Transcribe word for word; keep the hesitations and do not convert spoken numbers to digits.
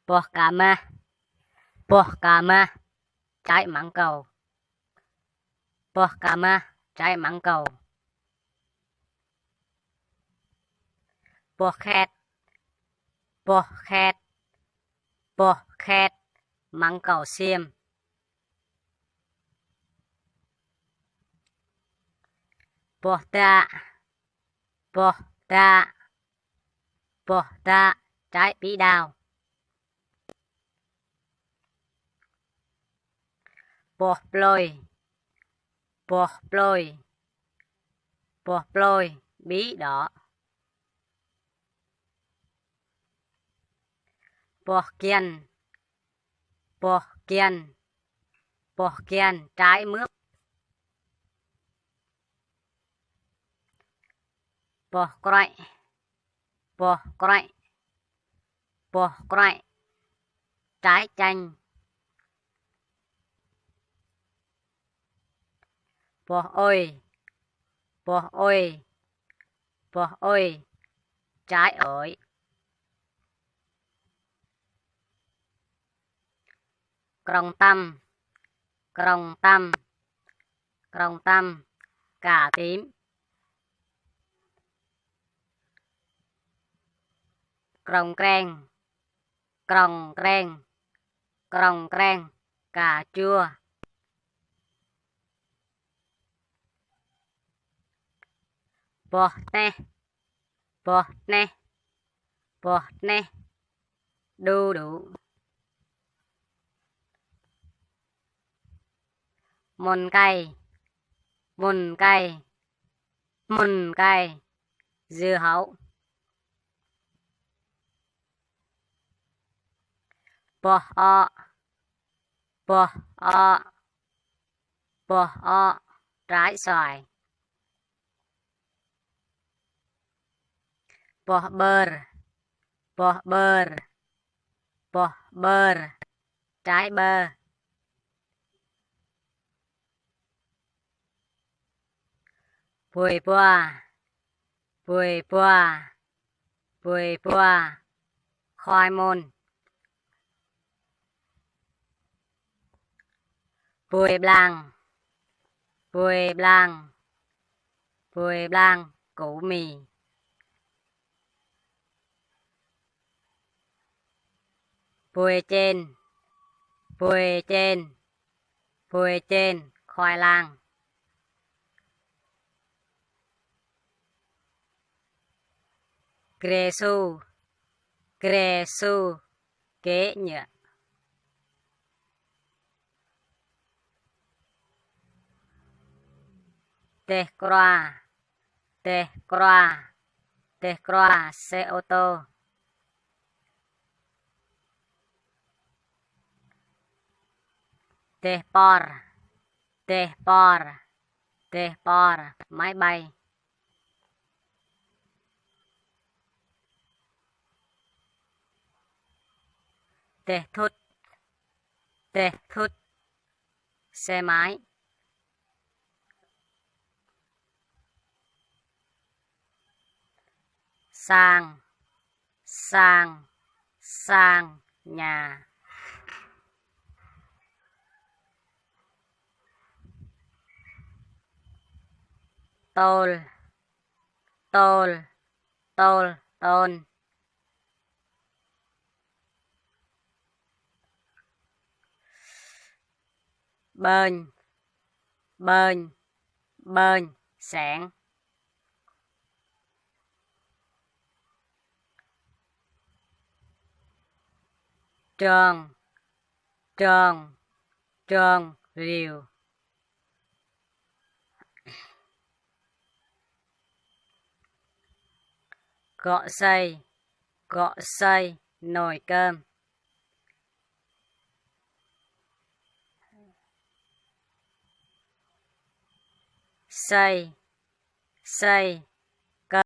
Boh kơmah. Boh kơmah, trái mãng cầu. Boh kơmah, trái mãng cầu. Boh khet. Boh khet. Boh khet, mãng cầu xiêm. Boh dă. Boh dă. Boh dă, trái bí đao. Boh plơi. Boh plơi. Boh plơi, bí đỏ. Boh kiăn. Boh kiăn. Boh kiăn, trái mướp. Boh kruĕ. Boh kruĕ. Boh kruĕ, trái chanh. Boh ơi. Boh ơi. Boh ơi, trái ổi. Krông tăm. Krông tăm. Krông tăm, cà tím. Krông kreng. Krông kreng. Krông kreng, cà chua. Boh teh. Boh teh. Boh teh, đu đủ. Môn cay. Môn cay. Môn cay, dưa hấu. Boh o. Boh o. Boh o, trái xoài. Boh ƀơr. Boh ƀơr. Boh ƀơr, trái bơ. Bue boa. Bue boa. Bue boa, khoai môn. Bue blang. Bue blang. Bue blang, củ mì. Bue čen. Bue čen. Bue čen, khoai lang. Gre su. Gre su, ghế nhựa. Deh kroa. Deh kroa. Deh kroa, xe ô tô. Deh por. Deh por. Deh por, máy bay. Deh thŭt. Deh thŭt, xe máy. Sang. Sang. Sang, nhà. Tôl. Tôl. Tôl, tôn. Ƀơnh. Ƀơnh. Ƀơnh, xẻng. Drong. Drong. Drong, rìu. Gŏ sơi. Gŏ sơi, nồi cơm. Sơi. Sơi,